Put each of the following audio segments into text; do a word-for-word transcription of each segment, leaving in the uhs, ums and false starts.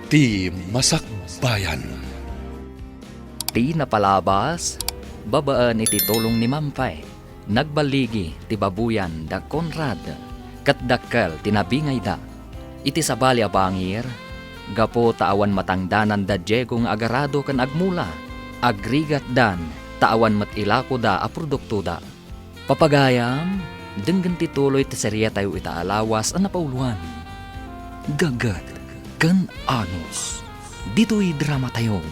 Ti Masakbayan. Ti napalabas, babaen iti tulong ni Mampay, nagballigi ti baboyan da Conrad, ket dakkel ti nabingayda. Iti sabali a bangir, gapu ta awan matangdanan da Diego nga agarado ken agmula, agrigatdan ta awan met ilakoda a produktoda. Papagayam, denggen ti tuloy ti seriatayo ita a lawas a napauloan, Gaget ken Anos. Ditoy dramatayo,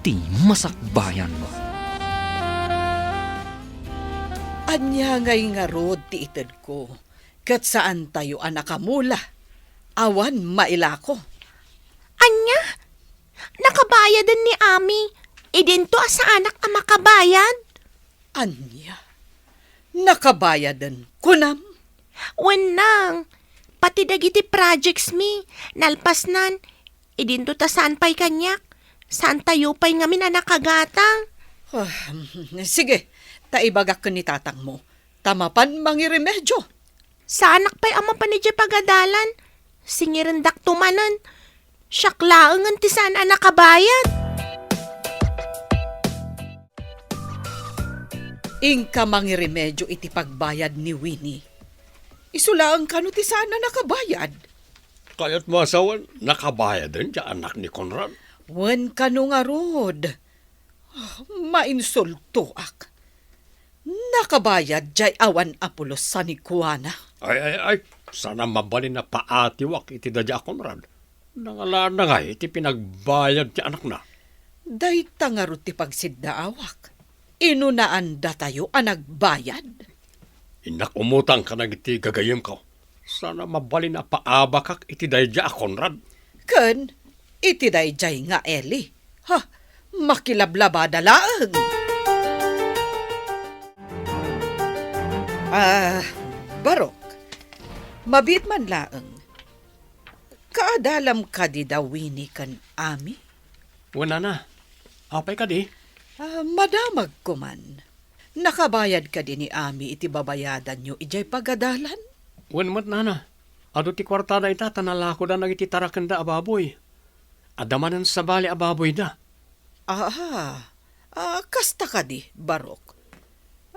Ti Masakbayan. Ania ngay ngarud ti itedko, ket saantayo a nakamula? Awan mailako. Ania? Nakabayaden ni Ami. Idinto a saanak a makabayad. Ania? Nakabayaden, kunam? Wen nang, pati dagiti projects mi, nalpasnan, idinto ta saan pay kaniak, saantayo pay ngamin a nakagatang. Ah, sige, ta ibagak ken ni tatangmo, ta mapan mangiremedio. Saanak pay a mapan idiay pagadalan, singirendak to manen, siak laengen ti saan a nakabayad. Inka mangiremedio iti pagbayad ni Winnie. Isu laeng kano ti saan a nakabayad? Kayatmo a sawen, nakabayaden ti anak ni Conrad? Wen kano ngarud. Ah, mainsultoak. Nakabayad jay awan a pulos a ni Juana. Ay, ay, ay, saan a mabalin a paatiwak iti daydi a Conrad. Nangalanna ngay iti pinagbayad ti anakna? Dayta ngarud ti pagsiddaawak. Inunaandatayo a nagbayad. Innak umutang kadagiti gagayyemko. Saan a mabalin a paabakak iti daydi a Conrad. Ken iti daydiay nga Eli. Ha, makilablabada laeng. Ah, Barok, mabiit man laeng. Kaadalam kadi da Winnie ken Ami? Wen, nana. Apay kadi? Ah, madamagko man. Nakabayad kadi ni Ami iti babayadanyo idiay pagadalan? Wen met, nana. Adu ti kuartada ita ta nalakoda dagiti tarakenda a baboy. Adda manen sabali a baboyda. Aha. Ah, kasta kadi, Barok.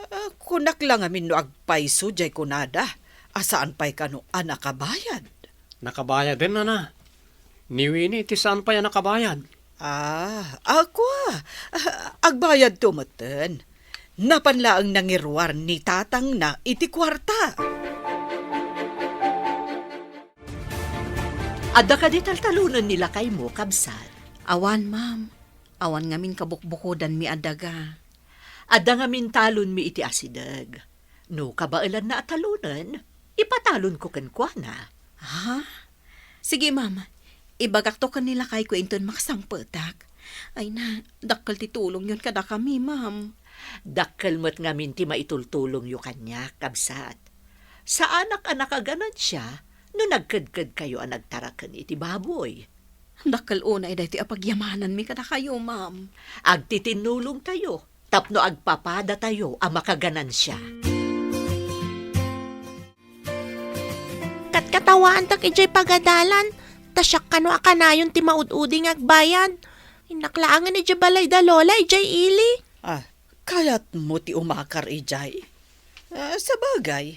Ah, kunak la ngamin no agpayso jay kunada a saan pay kano a nakabayad. Nakabayaden, nana. Ni Winnie ti saan pay a nakabayad. Ah, ako, ah, agbayadto metten. Napan laeng nangiruar ni tatangna iti kuarta. Adda kadi taltalonen ni lakaymo, kabsat? Awan, ma'am. Awan ngamin kabukbukodanmi a daga. Adda ngamin talonmi iti asideg. No kabaelanna a talonen, ipatalonko kenkuana. Ha? Sige, ma'am. Ibagakto ken ni lakayko inton makasangpetak. Ay na, dakkel ti tulongyon kadakami, ma'am. Dakkel met ngamin ti maitultulongyo kaniak, kabsat. Saanak a nakaganansia no nagkedkedkayo a nagtaraken iti baboy. Dakkel unay daytoy a pagyamananmi kadakayo, ma'am. Agtitinnulongtayo tapno agpapadatayo a makaganansia. Katkatawaantak idiay pagadalan, ta siak kano a kanayon ti maud-udi nga agbayad. Innak laengen idiay balay da Lola idiay ili. Ah, kayatmo ti umakar idiay? Ah, sabagay,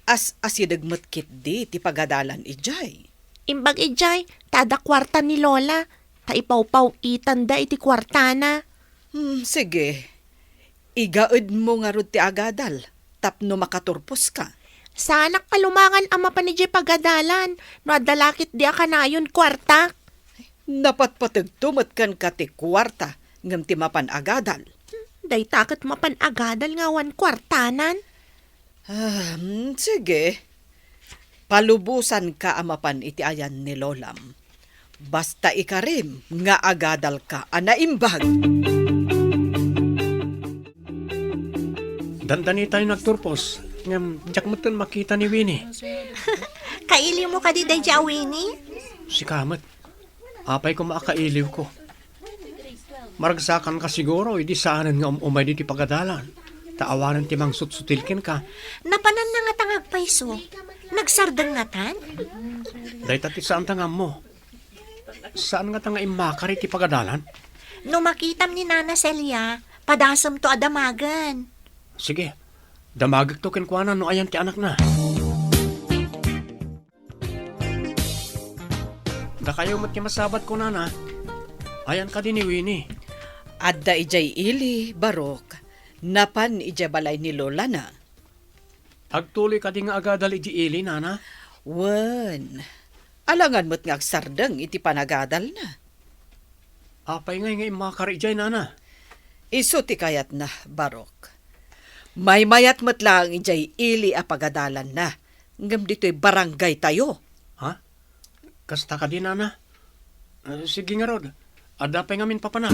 as-asideg met ketdi ti pagadalan idiay. Imbag idiay, ta adda kuarta ni Lola, ta ipawpaw-itanda iti kuartana. Hmm, sige. Igaedmo ngarud ti agadal tapno makaturposka. Saanak palumangan a mapan idiay pagadalan no adda la ketdi a kanayon kuartak. Napatpategto met kenka ti kuarta ngem ti mapan agadal. Dayta ket mapan agadal nga awan kuartanan. Ah, hmm, sige. Palubosanka a mapan iti ayan ni Lolam. Basta ikarim nga agadalka a naimbag. Dandanitayo nagturpos, ngem diak metten makita ni Winnie. Kailiwmo kadi daydi a Winnie? Sika met. Apay koma a kailiwko? Maragsakanka siguro idi saanen nga um-umay ditoy pagadalan, ta awanen ti mangsutsutil kenka. Napananna ngata nga agpayso? Nagsardeng ngatan? Dayta ti saanta nga ammo. Saan ngata nga immakar iti pagadalan? No makitam ni Nana Celia, padasemto a damagen. Sige, damagekto kenkuana no ayan ti anakna. Dakayo met ti masabat, kunana. Ayan kadi ni Winnie? Adda idiay ili, Barok. Napan idiay balay ni lolana. Agtuloy kadi nga agadal idiay ili, nana? Wen. Alangan met nga agsardeng iti panagadalna. Apay ngay nga immakar idiay, nana? Isu ti kayatna, Barok. Maymayat met laeng idiay ili a pagadalanna, ngem ditoy barangaytayo. Ha? Kasta kadi, nana? Ah, sige ngarud. Adda pay ngamin papanak.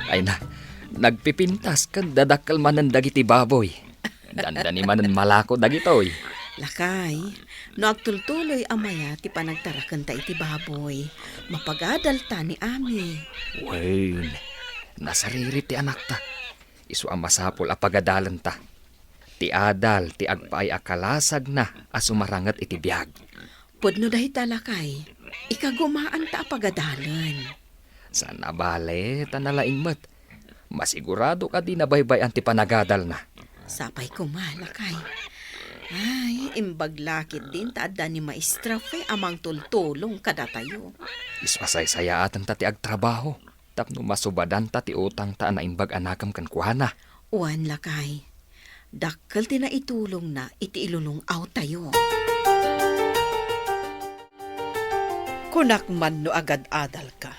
Ay na, nagpipintas ken dadakkel manen dagiti baboy. Dandani manen malako dagitoy. Lakay, no agtultuloy a maya ti panagtarakenta iti baboy, mapagadalta ni Ami. Wen, nasaririt ti anakta. Isu a masapul a pagadalenta. Ti adal ti agpaay a kalasagna a sumaranget iti biag. Pudno dayta, lakay. Ikagumaanta a pagadalen. Saan a bale, ta nalaing met. Masigurado kadi nabaybay-an ti panagadalna. Sapay koma, lakay. Ay, imbag la ketdin ta adda ni Maestra Fe a mangtultulong kadatayo. Isu a saysayaaten ta ti agtrabaho tapno masubadanta ti utangta a naimbag a nakem kenkuana. Wen, lakay. Dakkel ti naitulongna iti ilulung-awtayo. Kunak man no agad-adalka.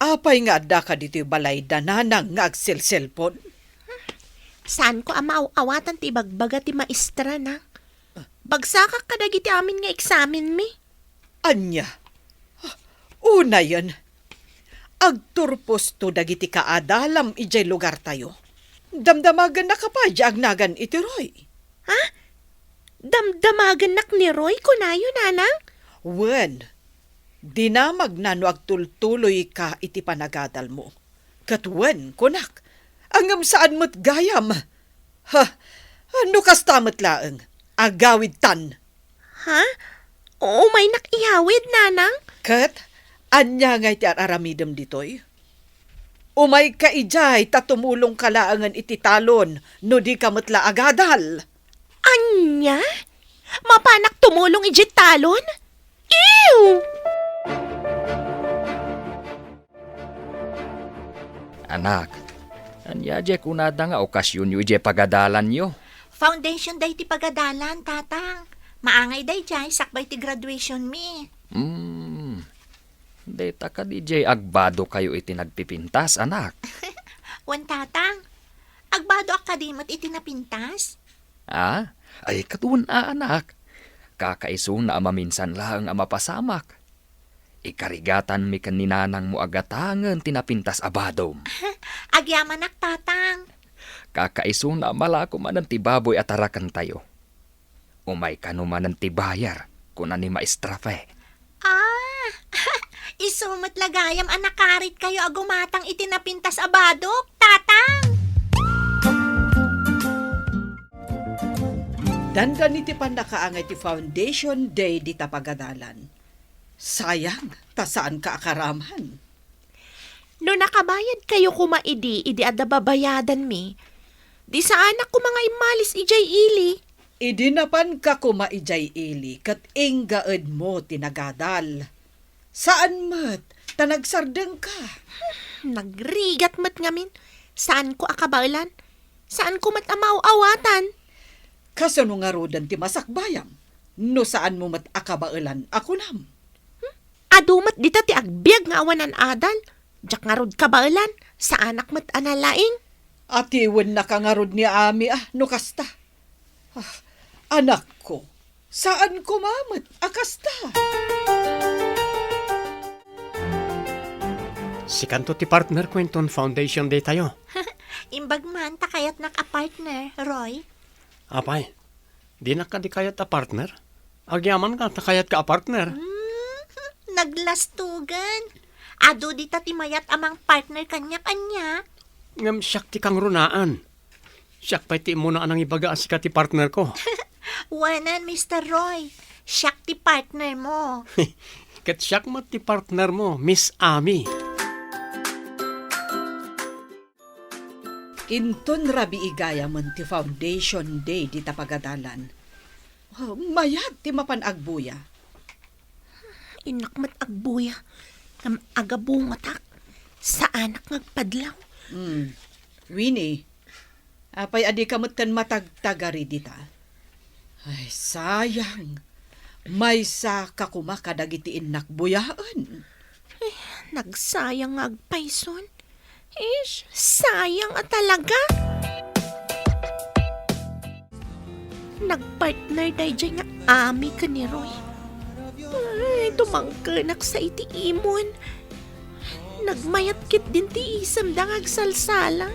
Apay nga addaka ditoy balay da nanang nga agselselpon? Saanko a maaw-awatan ti ibagbaga ti maestra na. Bagsakak kadagiti amin nga eksamenmi. Ania? Unayen, agturposto dagiti kaadalam idiay lugartayo. Damdamagennaka pay diay agnagan iti Roy. Ha? Damdamagennak ni Roy, kunayo, nanang? Wen, dinamagna no agtultuloyka iti panagadalmo. Ket wen, kunak, ngem saan met gayam. Ha, no kasta met laeng, agawidtan. Ha? Umaynak iyawid, nanang? Ket ania ngay ti ar-aramidem ditoy? Umayka idiay ta tumulongka laengen iti talon no dika met la agadal. Ania? Mapanak tumulong idiay talon? Ew! Anak, ania diay kunada nga okasionyo idiay pagadalanyo? Foundation day ti pagadalan, Tatang. Maangay daydiay sakbay ti graduationmi. Hmm. Dayta kadi diay agbadokayo iti nagpipintas, anak? Wen, Tatang. Agbadoak kadi met iti napintas? Ah? Ay, ket wen a, anak. Kakaisuna a maminsan laeng a mapasamak. Ikarigatanmi ken ni nanangmo a gatangen ti napintas a badom. Agyamanak, Tatang. Kakaisuna a malako manen ti baboy a tarakentayo. Umay kano manen ti bayar, kuna ni Maestra Fe. Ah, isu met la gayam a nakaritkayo a gumatang iti napintas a badok, Tatang! Dandani ti pannakaangay ti Foundation Day dita pagadalan. Sayang, ta saanka a karaman. No nakabayadkayo koma idi, idi adda babayadanmi, di saanak koma nga immalis idiay ili. Idi napanka koma idiay ili, ket inggaedmo ti nagadal. Saan met, ta nagsardengka. Nagrigat met ngamin. Saanko a kabaelan. Saanko met a maaw-awatan. Kasano ngaruden ti masakbayam, no saanmo met a kabaelan a kunam? Hmm? Adu met dita ti agbiag nga awanan adal. Diak ngarud kabaelan, saanak met a nalaing. Atiwennaka ngarud ni Ami a no kasta. Ah, anakko, saan koma met a kasta. Sikanto ti partner ko inton Foundation Day tayo. Imbag man ta kayatnak a partner, Roy. Apay, dinak kadi kayat a partner? Agyamanka ta kayatka a partner. Hmm, naglastugan. Adu dita ti mayat a mangpartner kaniak, ania? Ngem siak ti kangrunaan. Siak pay ti immuna a nangibaga a sika ti partner ko. Wanan, Mister Roy. Siak ti partner mo. Ket siak met ti partner mo, Miss Ami. Inton rabii gayamen ti foundation day dita pagadalan, oh, mayat ti mapan agbuya. Innak met agbuya. Ngem agabungotak. Saanak nga agpadlaw. Hmm. Winnie, apay a dika metten matagtagari dita? Ay, sayang. Maysa ka koma kadagiti innak buyaen. Eh, nagsayang nga agpayson. Ish, sayang a talaga. Nagpartner daydiay nga Ami ken ni Roy. Ay, tumangkenak sa iti imon. Nagmayat ketdin ti isemda nga agsalsala.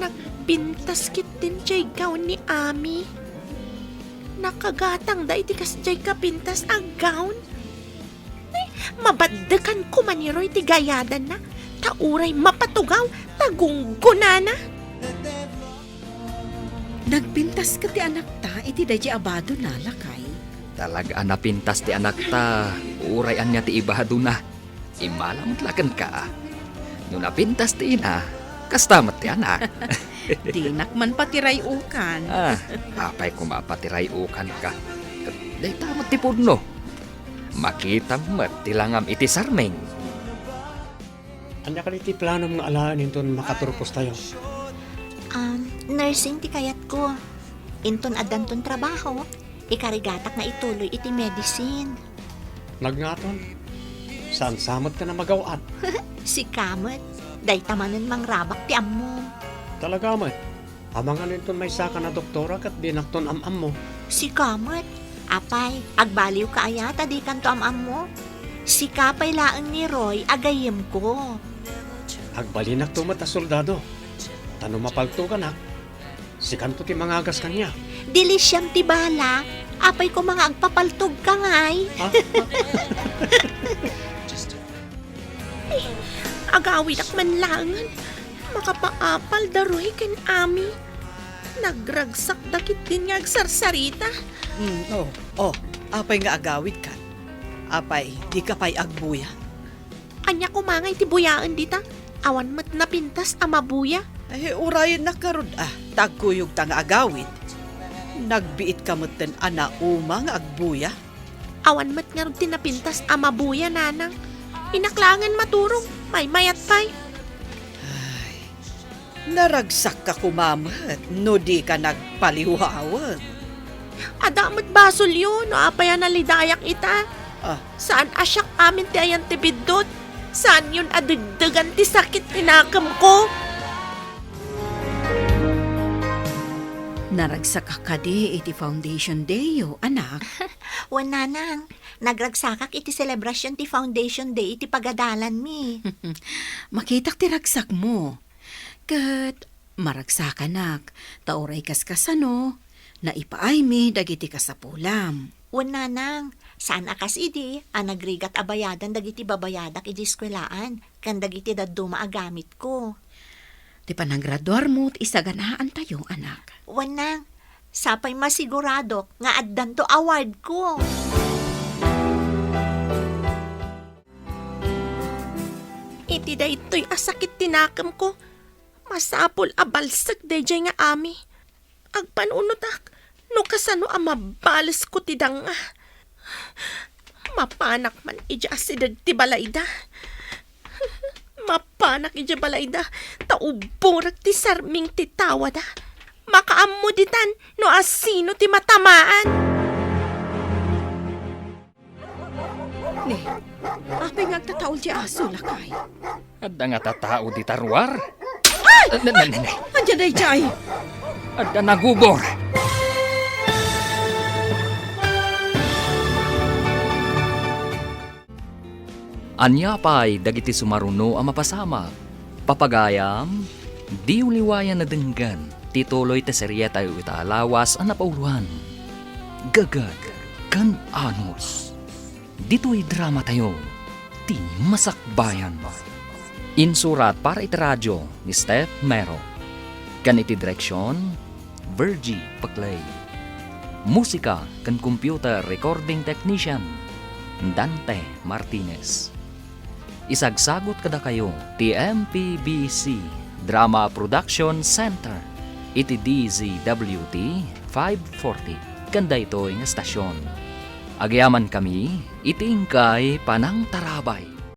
Nagpintas ketdin jay gown ni Ami. Nakagatangda iti kasjay kapintas a gown. Ay, mabaddekan koma ni Roy ti gayadanna, ta uray mapatugaw, ta gunggonana. Nagpintas ket ti anakta iti daydi a badona, lakay. Talaga a napintas ti anakta, uray ania ti ibadona. Immala met la kenka. No napintas ti ina, kasta met ti anak. Dinak man patiray-ukan. Ah, apay koma a patiray-ukanka? Dayta met ti pudno. Makitam met ti langam iti sarming. Ania kadi ti planom nga alaen inton makaturpostayo? Um, nursing ti kayatko. Inton addanton trabaho, ikarigatak nga ituloy iti medicine. Nagngaton, saan sa met ka na magaw-at? Sika met, dayta manen mangrabak ti ammom. Talaga met, amangan inton maysaka a doktora ket dinakton am-ammo. Sika met, apay, agbaliwka aya ta dikanto am-ammo? Sika pay laeng ni Roy a gayyemko. Agbalinakto met a soldado, ta no mapaltoganak, sikanto ti mangagas kaniak. Dilisiam ti bala, apay koma nga agpapaltogka ngay. Ah? Eh, agawidak man laengen. Makapaapal da Roy ken Ami. Nagragsakda ketdin nga agsarsarita. Mm, oh, oh, apay nga agawidkan? Apay, dika pay agbuya? Ania koma ngay ti buyaen dita? Awan met napintas a mabuya. Ay, urayennak ngarud, ah, ta agkuyogta nga agawid. Nagbiitka metten a nauma nga agbuya. Awan met ngarud ti napintas a mabuya, nanang. Innak laengen maturog, maymayat pay. Ay, naragsakka koma met no dika nagpaliwawen. Adda met basolyo no apay a nalidayak ita. Ah. Saan a siak amin ti ayan ti biddut. Saanyon a degdegan ti sakit ti nakemko. Naragsakka kadi iti foundation dayyo, anak? Wen, nanang, nagragsakak iti selebrasyon ti foundation day iti pagadalanmi. Makitak ti ragsakmo. Ket maragsakanak, ta uray kaskasano, naipaaymi dagiti kasapulam. Wen, nanang, saan a kas idi a nagrigat a bayadan dagiti babayadak idi eskuelaan ken dagiti dadduma a gamitko. Ti panagraduarmo ti isaganaantayo, anak. Wen, nang, sapay masiguradok nga addanto awardko. Iti daytoy a sakit ti nakemko, masapul a balsek daydiay nga Ami. Agpanunotak no kasano a mabalesko ti danga. Mapanak man idiay asideg ti balayda. Mapanak idiay balayda, ta uborek ti sarming ti tawada. Makaammo ditan no asino ti matamaan. Ne, apay nga agtataul ti aso, lakay? Adda nga tatao dita ruar? Ay! Ne, ne, ne, ne. Adda daydiay. Adda nagubor. Ania pay dagiti sumaruno a mapasamak? Papagayam, diyo liwayan a denggen ti tuloy ti serietayo ita a lawas a napauloan, Gagad ken Anos. Ditoy dramatayo, ti Masakbayan. Insurat para iti radio ni Steph Mero. Ken iti direksion, Virgie Paclay. Musika ken computer recording technician, Dante Martinez. Isagsagut kadakayo ti M P B C Drama Production Center iti D Z W T five forty ken daytoy nga estasion. Agyamankami iti inkay panangtarabay.